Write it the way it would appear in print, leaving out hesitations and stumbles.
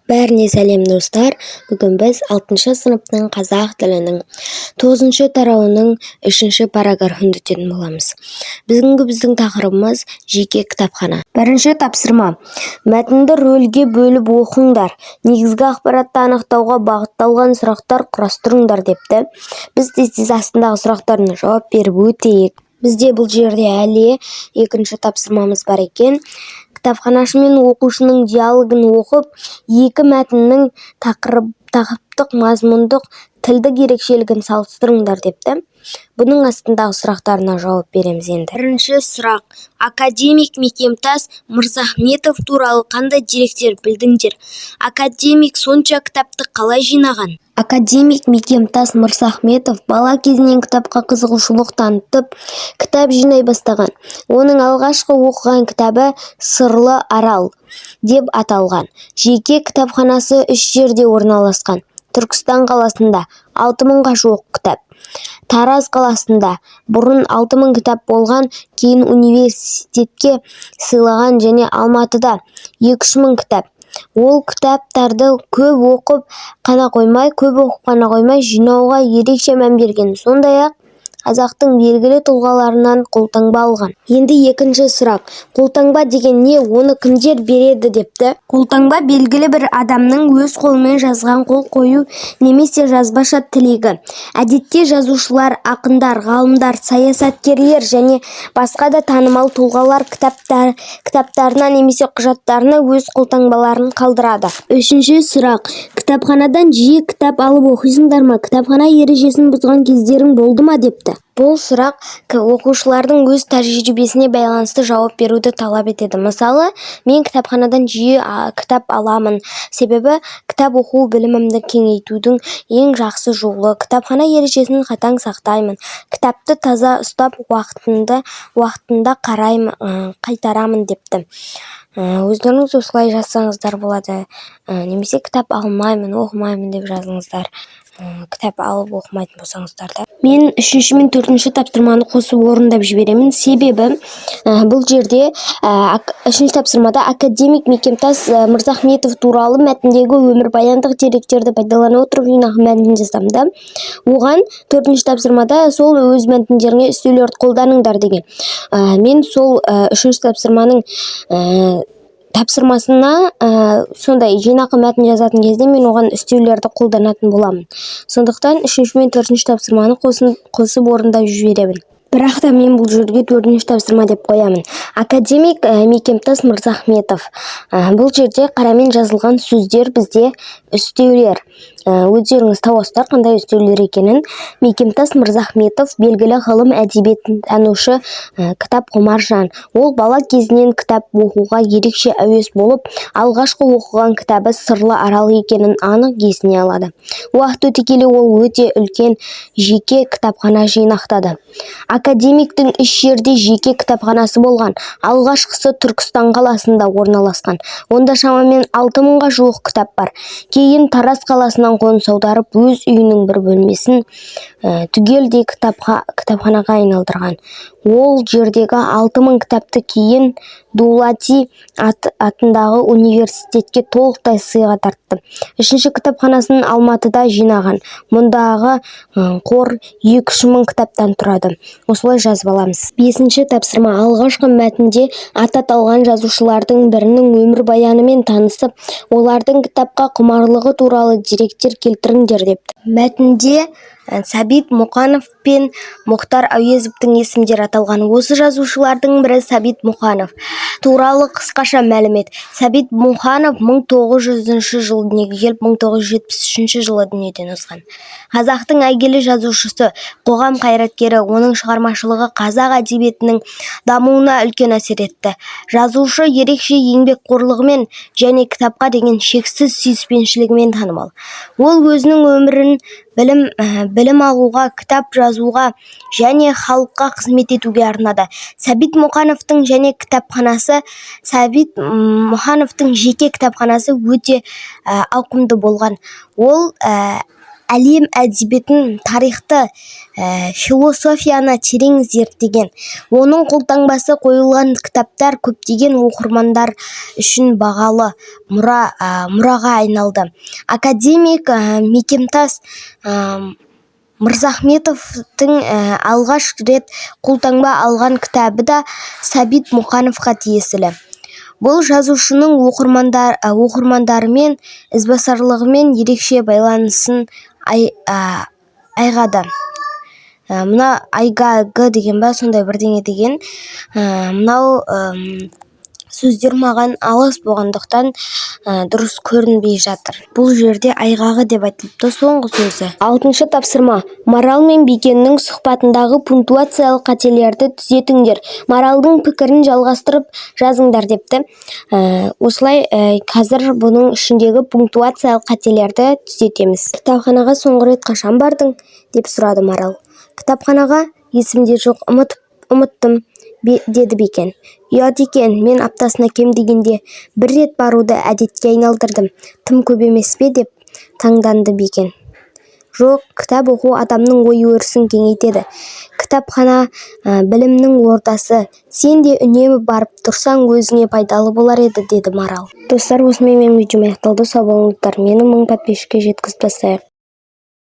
Бәріне сәлем, достар! Бүгін біз алтыншы сыныптың қазақ тілінің тоғызыншы тарауының үшінші параграфын өтетін боламыз. Бүгінгі біздің тақырыбымыз – жеке кітапхана. Бірінші тапсырма: мәтінді рөлге бөліп оқыңдар, негізгі ақпаратты анықтауға бағытталған сұрақтар құрастырыңдар депті. Біз тез-тез астындағы сұрақтарына жауап беріп өтейік. Бізде бұл жерде әлі екінші тапсырмамыз бар екен. Кітапханашы мен оқушының диалогын оқып, екі мәтіннің тақырыптық, мазмұндық, тілдік ерекшелігін салыстырыңдар депті. Бұның астындағы сұрақтарына жауап береміз енді. Бірінші сұрақ: академик Мекемтас Мырзахметов туралы қандай деректер білдіңдер? Академик сонша кітапты қалай жинаған? Академик Мекемтас Мырзахметов бала кезінен кітапқа қызығушылық танытып, кітап жинай бастаған. Оның алғашқы оқыған кітабы «Сырлы арал» деп аталған. Жеке кітапханасы үш жерде орналасқан: Түркістан қаласында 6000-ға жуық кітап, Тараз қаласында бұрын 6000 кітап болған, кейін университетке сыйлаған және Алматыда 2-3 мың кітап. Ол кітаптарды көп оқып қана қоймай, жинауға ерекше мән берген. Сондай-ақ қазақтың белгілі тұлғаларынан қолтаңба алған. Енді екінші сұрақ: қолтаңба деген не, оны кімдер береді депті. Қолтаңба – белгілі бір адамның өз қолымен жазған қол қою немесе жазбаша тілегі. Әдетте жазушылар, ақындар, ғалымдар, саясаткерлер және басқа да танымал тұлғалар кітаптарына немесе құжаттарына өз қолтаңбаларын қалдырады. Үшінші сұрақ: кітапханадан жиі кітап алып оқисыңдар ма? Кітапхана ережесін бұзған кездерің болды ма депті. Бұл сұрақ оқушылардың өз тәжірибесіне байланысты жауап беруді талап етеді. Мысалы, мен кітапханадан жиі кітап аламын, себебі кітап оқу – білімімді кеңейтудің ең жақсы жолы. Кітапхана ережесін қатаң сақтаймын: кітапты таза ұстап, уақытында қайтарамын депті. Өздеріңіз осылай жазсаңыздар болады немесе кітап алмаймын, оқымаймын деп жазыңыздар, кітап алып оқымайтын болсаңыздар да. Мен үшінші мен төртінші тапсырманы қосып орындап жіберемін, себебі бұл жерде үшінші тапсырмада академик Мекемтас Мырзахметов туралы мәтіндегі өмірбаяндық деректерді пайдалана отырып, жинақы мәтін жазамын да. Оған төртінші тапсырмада сол өз мәтіндеріңе үстеулерді қолданыңдар деген. Мен сол үшінші тапсырманың тапсырмасына сондай жинақы мәтін жазатын кезде мен оған үстеулерді қолданатын боламын. Сондықтан үшінші мен төртінші тапсырманы қосып орындап жіберемін. Бірақ та мен бұл жерге төртінші тапсырма деп қоямын. Академик Мекемтас Мырзахметов. Бұл жерде қарамен жазылған сөздер бізде үстеулер. Өздеріңіз табасыздар қандай үстеулер екенін. Мекемтас Мырзахметов – белгілі ғалым, әдебиеттанушы, кітапқұмар жан. Ол бала кезінен кітап оқуға ерекше әуес болып, алғашқы оқыған кітабы «Сырлы арал» екенін анық есіне алады. Уақыт өте келе ол өте үлкен жеке кітапхана жинақтады. Академиктің үш жерде жеке кітапханасы болған. Алғашқысы Түркістан қаласында орналасқан, онда шамамен 6000-ға жуық кітап бар. Кейін Тараз қаласынан қоныс аударып, өз үйінің бір бөлмесін түгелдей кітапханаға айналдырған. Ол жердегі 6000 кітапты кейін Дулати атындағы университетке толықтай сыйға тартты. Үшінші кітапханасын Алматыда жинаған. Мұндағы қор 2-3 мың кітаптан тұрады. Осылай жазып аламыз. Бесінші тапсырма: алғашқы мәтінде аты аталған жазушылардың бірінің өмірбаянымен танысып, олардың кітапқа құмарлығы туралы деректер келтіріңдер депті. Мәтінде Сәбит Мұқанов пен Мұхтар Әуезовтің есімдері аталған. Осы жазушылардың бірі Сәбит Мұқанов туралы қысқаша мәлімет. Сәбит Мұқанов 1900 жылы дүниеге келіп, 1973 жылы дүниеден озған. Қазақтың әйгілі жазушысы, қоғам қайраткері. Оның шығармашылығы қазақ әдебиетінің дамуына үлкен әсер етті. Жазушы ерекше еңбекқорлығымен және кітапқа деген шексіз сүйіспеншілігімен танымал. Ол өзінің өмірін білім алуға, кітап жазуға және халыққа қызмет етуге арнады. Сәбит Мұқановтың және кітапханасы. Сәбит Мұқановтың жеке кітапханасы өте ауқымды болған. Ол Әлем әдебиетін, тарихты, философияны терең зерттеген. Оның қолтаңбасы қойылған кітаптар көптеген оқырмандар үшін бағалы мұраға айналды. Академик Мекемтас Мырзахметовтың алғаш рет қолтаңба алған кітабы да Сәбит Мұқановқа тиесілі. Бұл жазушының оқырмандарымен, ізбасарларымен ерекше байланысын айғады. Мына айғағы деген ба, сондай бірдеңе деген. Мынау сөздер маған алыс болғандықтан, дұрыс көрінбей жатыр. Бұл жерде айғағы деп айтылыпты соңғы сөзі. Алтыншы тапсырма. Марал мен Бекеннің сұхбатындағы пунктуациялық қателерді түзетіңдер. Маралдың пікірін жалғастырып жазыңдар депті. Осылай қазір бұның ішіндегі пунктуациялық қателерді түзетеміз. «Кітапханаға соңғы рет қашан бардың?» – деп сұрады Марал. «Кітапханаға? Есімде жоқ, ұмыттым», – деді Бекен. «Ұят екен. Мен аптасына кем дегенде бір рет баруды әдетке айналдырдым». «Тым көп емес пе?» – деп таңданды Бекен. «Жоқ, кітап оқу адамның ой-өрісін кеңейтеді. Кітапхана – білімнің ордасы. Сен де үнемі барып тұрсаң, өзіңе пайдалы болар еді», – деді Марал. Достар, осымен менің видеом аяқталды. Сау болыңыздар. Мені 1000 подписчикке жеткізіп тастайық.